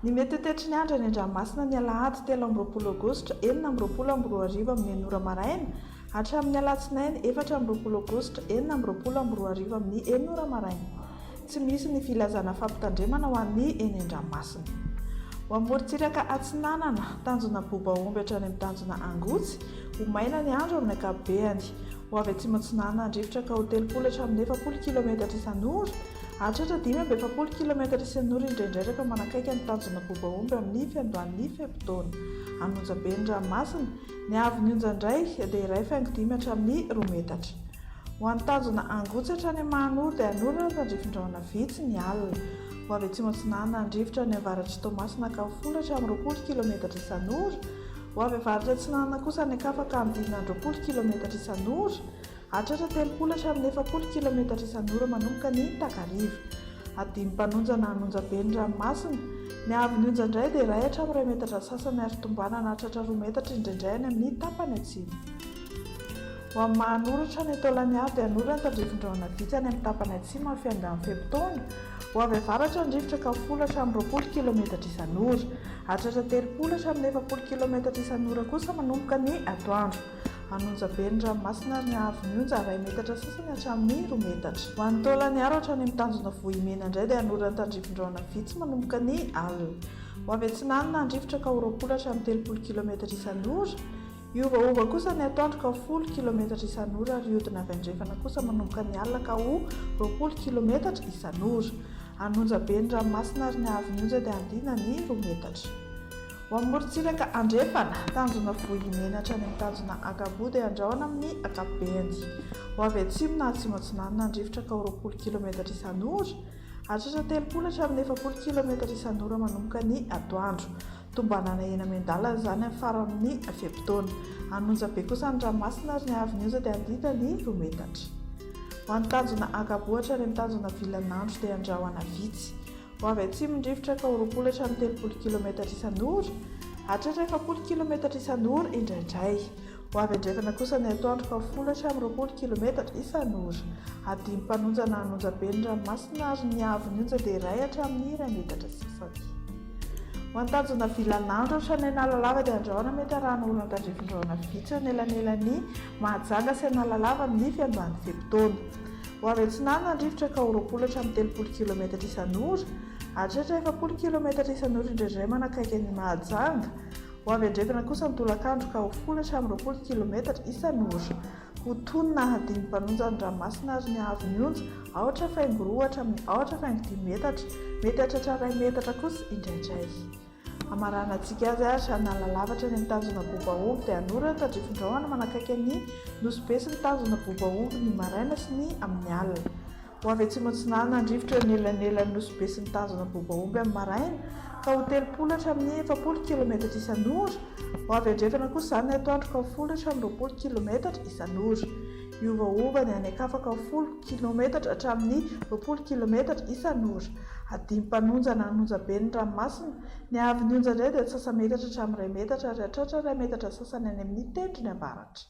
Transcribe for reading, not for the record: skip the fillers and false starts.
Ny mety ho toetry ny andro any an-dranomasina ny alahady 23 aogositra 2026 amin'ny enina ora maraina hatramin'ny alatsinainy 24 aogositra 2026 amin'ny enina ora maraina. Tsy misy ny filazana fampitandremana ho an'ny eny an-dranomasina. Ho amorontsiraka atsinanana, tanjona Bobaomby hatrany amin'ny tanjona Angotsy, ho maina ny andro amin'ny ankapobeany. Ho avy atsimo atsinanana ny rivotra ka ho 30 hatramin'ny 40 kilometatra isan'ora, hahatratra 45 kilometatra isan'ora indraindray rehefa manakaiky ny tanjona Bobaomby amin'ny fiandohan'ny fe-potoana. An'Onjabe ny ranomasina, ny haavon'ny onja indray dia 1,5 hatramin'ny 2 metatra. Ho an'ny tanjona Angotsy hatrany Mahanoro dia hanorana tandrifin-drahona vitsy ny alina. Ho avy atsimo atsinanana ny rivotra any avaratr'i Toamasina ka ho folo hatramin'ny 20 kilometatra isan'ora. Ho avy avaratra atsinanana kosa any an-kafa ka hanodidina ny 20 kilometatra isan'ora. Hahatratra 30 hatramin'ny 40 kilometatra isan'ora manomboka ny takariva. Hadino mpanonja na hanonja be ny ranomasina. Ny haavon'ny onja indray dia iray hatramin'ny iray metatra sasany ary tombanana hahatratra roa metatra indraindray any amin'ny tapany atsimo. Ho amin'ny maha-hanoratra any Taolagnaro dia hanorina ny tandrifin-drahona vitsy any amin'ny tapany atsimo amin'ny fiandohan'ny fe-potoana. Ho avy avaratra ny rivotra ka ho folo hatramin'ny 20 kilometatra isan'ora. Hahatratra 30 hatramin'ny 40 kilometatra isan'ora kosa manomboka ny atoandro. Hanonja be ny ranomasina ary ny haavon'ny onja iray metatra sasany hatramin'ny roa metatra. Ho an'i Taolagnaro hatrany amin'ny tanjona Vohimena indray dia hanorina ny tandrifin-drahona vitsy manomboka ny alina. Ho avy atsinanana ny rivotra ka ho 20 hatramin'ny 30 kilometatra isan'ora. Hiovaova kosa ny atoandro ka ho folo kilometatra isan'ora ary hihodina avy andrefana kosa manomboka ny alina ka ho 20 kilometatra isan'ora. Hanonja be ny ranomasina ary ny haavon'ny onja dia hanodidina ny roa metatra. Ho amin'ny morontsiraka andrefana, tanjona Vohimena hatrany amin'ny tanjona Ankaboa dia andrahona amin'ny ankapobeny. Ho avy atsimo na atsimo atsinanana ny rivotra ka ho 20 kilometatra isan'ora, hahatratra 30 hatramin'ny 40 kilometatra isan'ora manomboka ny atoandro. Tombanana eny miandalana izany amin'ny faran'ny fe-potoana. Hanonja be kosa ny ranomasina ary ny haavon'ny onja dia handida ny roa metatra. Ho an'ny tanjona Ankaboa hatrany amin'ny tanjona Vilanandro dia andrahona vitsy. Ho avy atsimo ny rivotra ka ho 20 hatramin'ny 30 kilometatra isan'ora, hahatratra 40 kilometatra isan'ora indraindray. Ho avy andrefana kosa ny atoandro ka ho folo hatramin'ny 20 kilometatra isan'ora. Hadino mpanonja na hanonja be ny ranomasina ary ny haavon'ny onja dia iray hatramin'ny iray metatra sasany. Ho an'ny tanjona Vilanandro hatrany Analalava dia andrahona mety arahana oran-tandrifin-drahona vitsy eo anelanelan'i Mahajanga sy Analalava amin'ny fiandohan'ny fe-potoana. Ho avy atsinanana ny rivotra ka ho 20 hatramin'ny 30 kilometatra isan'ora, hahatratra 40 kilometatra isan'ora indraindray manakaiky an'i Mahajanga. Ho avy andrefana kosa ny tolakandro ka ho folo hatramin'ny 20 kilometatra isan'ora. Ho tony na hadino mpanonja ny ranomasina ary ny haavon'ny onja, aotra faingo roa hatramin'ny aotra faingo dimy metatra, mety hahatratra iray metatra kosa indraindray. Hamaranantsika azy ary Analalava hatrany amin'ny tanjona Bobaomby dia hanorina tandrifin-drahona manakaiky an'i Nosy Be sy ny tanjona Bobaomby ny maraina sy ny amin'ny alina. Ho avy atsimo atsinanana ny rivotra eo anelanelan'ny Nosy Be sy ny tanjona Bobaomby amin'ny maraina, ka ho 30 hatramin'ny 40 kilometatra isan'ora. Ho avy andrefana kosa izany ny atoandro ka ho folo hatramin'ny 20 kilometatra isan'ora. Hiovaova ny any an-kafa ka ho folo kilometatra hatramin'ny 20 kilometatra isan'ora. Adim-panonja na an'onja be ny ranomasina. Ny haavon'ny onja indray dia antsasa-metatra hatramin'ny iray metatra ary hahatratra iray metatra sasany any amin'ny tendrony avaratra.